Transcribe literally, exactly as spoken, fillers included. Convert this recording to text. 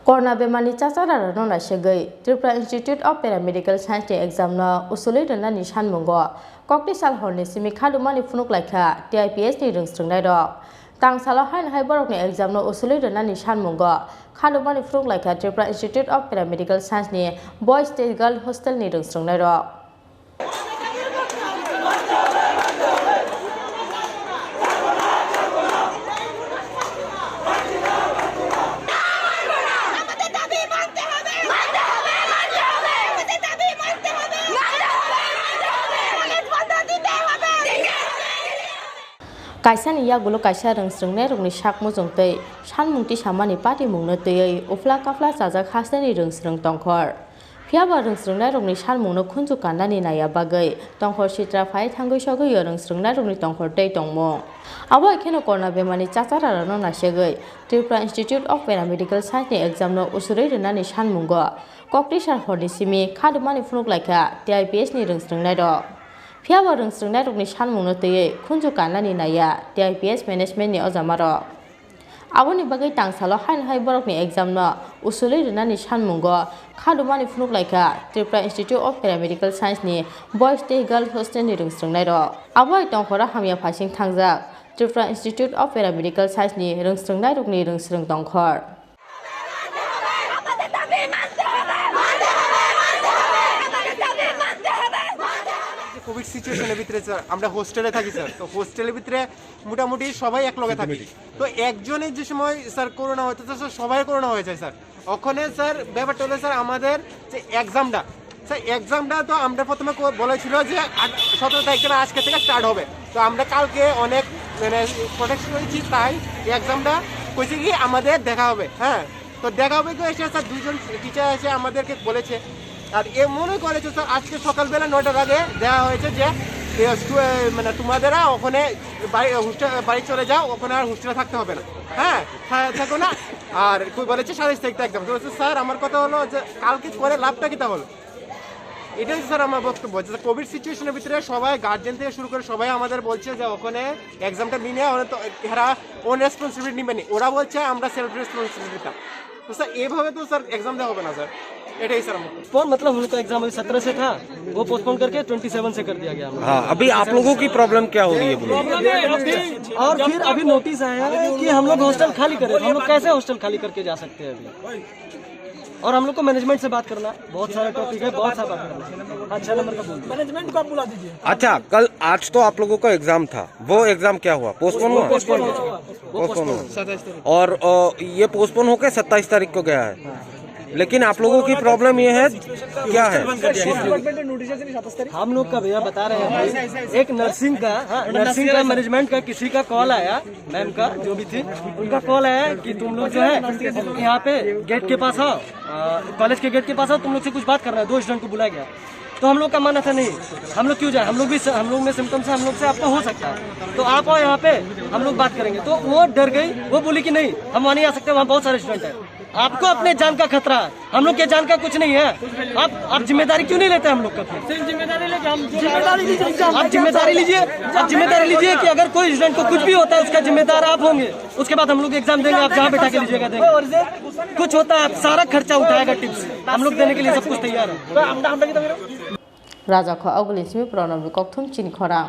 Corona bemarni chachara rano naisegwi Tripura Institute of Paramedical Science ni exam no usulwi rwnani sanmungo kokti sal horni simi khadumani phunuk laikha T I P S ni rwngsrwngnairok. Tangsalo haino hai borokni exam no usulwi rwnani sanmungo khadumani phunuk laikha Tripura Institute of Paramedical Science ni Boys tei Girl Hostel ni rwngsrwngnairok. Kaisani yagulo kaisa rwngsrwngnairokni sak mujung tei sanmung tisamani patimungno twiwi uphla kaphla chajak hasteni rwngsrwng tongkhor. Phiya ba rwngsrwngnairokni sanmungno khunju kannani naiya bagwi tongkhor sitra phai thangwi sogwi o rwngsrwngnairokni tongkhor tei tongmung. Abo hai kheno corona bemarni chachararokno naisegwi Tripura Institute of Paramedical Science ni exam no usurwi rwnani sanmungo koktisar horni simi khadumani phunuk laikha T I P S ni rwngsrwngnairok. Phiya ba rwngsrwngnairokni sanmungno twiwi khunju kannani naiya T I P S management ni ojamarok. Aboni bagwi tangsalo haino hai borokni exam no usulwi rwnani sanmungo khadumani phunuk laikha Tripura Institute of Paramedical Science ni Boys tei Girls Hostel ni rwngsrwngnairok. Abo hai tongkhoro hamya phaising thangjak Tripura Institute of Paramedical Science ni rwngsrwngnairokni rwngsrwng tongkhor. Covid সিচুয়েশনের ভিতরে স্যার আমরা হোস্টেলে থাকি স্যার, তো হোস্টেলের ভিতরে মোটামুটি সবাই এক লগে থাকি। তো একজনের যে সময় স্যার করোনা হতো, তো স্যার সবাই করোনা হয়ে যায় স্যার। ওখানে স্যার ব্যাপারটা হলো স্যার আমাদের যে এক্সামটা, স্যার এক্সামটা তো আমরা প্রথমে কো- বলেছিল যে আট- সতেরো তারিখ থেকে আজকে থেকে স্টার্ট হবে। তো আমরা কালকে অনেক মানে প্রোটেস্ট করেছি, তাই এক্সামটা কইছে কি আমাদের দেখা হবে, হ্যাঁ। তো দেখা হবে কি এসে স্যার দুজন টিচার এসে আমাদেরকে বলেছে, আর এমনই করেছে স্যার আজকে সকালবেলা নয়টার আগে দেওয়া হয়েছে যে এ, স্টু- এ, মানে তোমাদেরা ওখানে বাড়ি হোস্টেল বাড়ি চলে যাও, ওখানে আর হোস্টেলে থাকতে হবে না, হ্যাঁ, থা- থাকো না। আর কই বলেছে সাতাইশ তারিখ তো এক্সাম। তো বলছে, স্যার আমার কথা হলো যে কালকে করে লাভটা কিতা হলো? এটাই স্যার আমার বক্তব্য যে কোভিড সিচুয়েশনের ভিতরে সবাই গার্জেন থেকে শুরু করে সবাই আমাদের বলছে যে ওখানে এক্সামটা নিয়ে নেওয়া, ওরা তো এরা ওন রেসপন্সিবিলিটি নিবে নি, ওরা বলছে আমরা সেলফ রেসপন্সিবিলিটি নিতাম। তো স্যার এইভাবে তো স্যার এক্সাম দেওয়া হবে না স্যার, এটাই স্যার আমার। पोस्टपोन मतलब हम लोग का एग्जाम अभी सत्रह से था, वो पोस्टपोन करके ट्वेंटी सेवन से कर दिया गया हम लोग। हाँ, अभी आप लोगों की प्रॉब्लम क्या हो रही है बोलो? और फिर अभी नोटिस आया है कि हम लोग हॉस्टल खाली करें, हम लोग कैसे हॉस्टल खाली करके जा सकते हैं अभी? और हम लोग को मैनेजमेंट से बात करना, बहुत सारा टॉपिक है, बहुत सारा बात करना है। हाँ, छह नंबर का बोल दो। मैनेजमेंट को आप बुला दीजिए। अच्छा, कल आज तो आप लोगों का एग्जाम था, वो एग्जाम क्या हुआ? पोस्टपोन हुआ? पोस्टपोन हुआ। और अ, ये पोस्टपोन होकर सत्ताईस तारीख को गया है, लेकिन आप लोगों की प्रॉब्लम ये है, क्या है? हम लोग का भैया बता रहे हैं भाई, एक नर्सिंग का, हाँ, नर्सिंग का मैनेजमेंट का किसी का कॉल आया, मैम का जो भी थी, उनका कॉल आया कि तुम लोग जो है यहाँ पे गेट के पास आओ, कॉलेज के गेट के पास आओ, तुम लोग से कुछ बात करना है। दो स्टूडेंट को बुलाया गया, तो हम लोग का माना था नहीं, हम लोग क्यों जाए, हम लोग भी हम लोग में सिम्टम्स है, हम लोग से आपको हो सकता है, तो आप आओ यहाँ पे, हम लोग बात करेंगे। तो वो डर गई, वो बोली कि नहीं, हम वहाँ नहीं आ सकते, वहाँ बहुत सारे स्टूडेंट हैं। आपको अपने जान का खतरा है, हम लोग के जान का कुछ नहीं है। आप आप जिम्मेदारी क्यों नहीं लेते हम लोग का फिर? जिम्मेदारी लेके हम जिम्मेदारी लीजिए। आप जिम्मेदारी लीजिए, आप जिम्मेदारी लीजिए कि अगर कोई स्टूडेंट को कुछ भी होता है, उसका जिम्मेदार आप होंगे। उसके बाद हम लोग एग्जाम देंगे, आप जहाँ बैठा के लीजिएगा, देंगे। कुछ होता है, आप सारा खर्चा उठाएगा टिप्स, हम लोग देने के लिए सब कुछ तैयार है। Raja kho agulin simi prono bi kokthum chini khorang.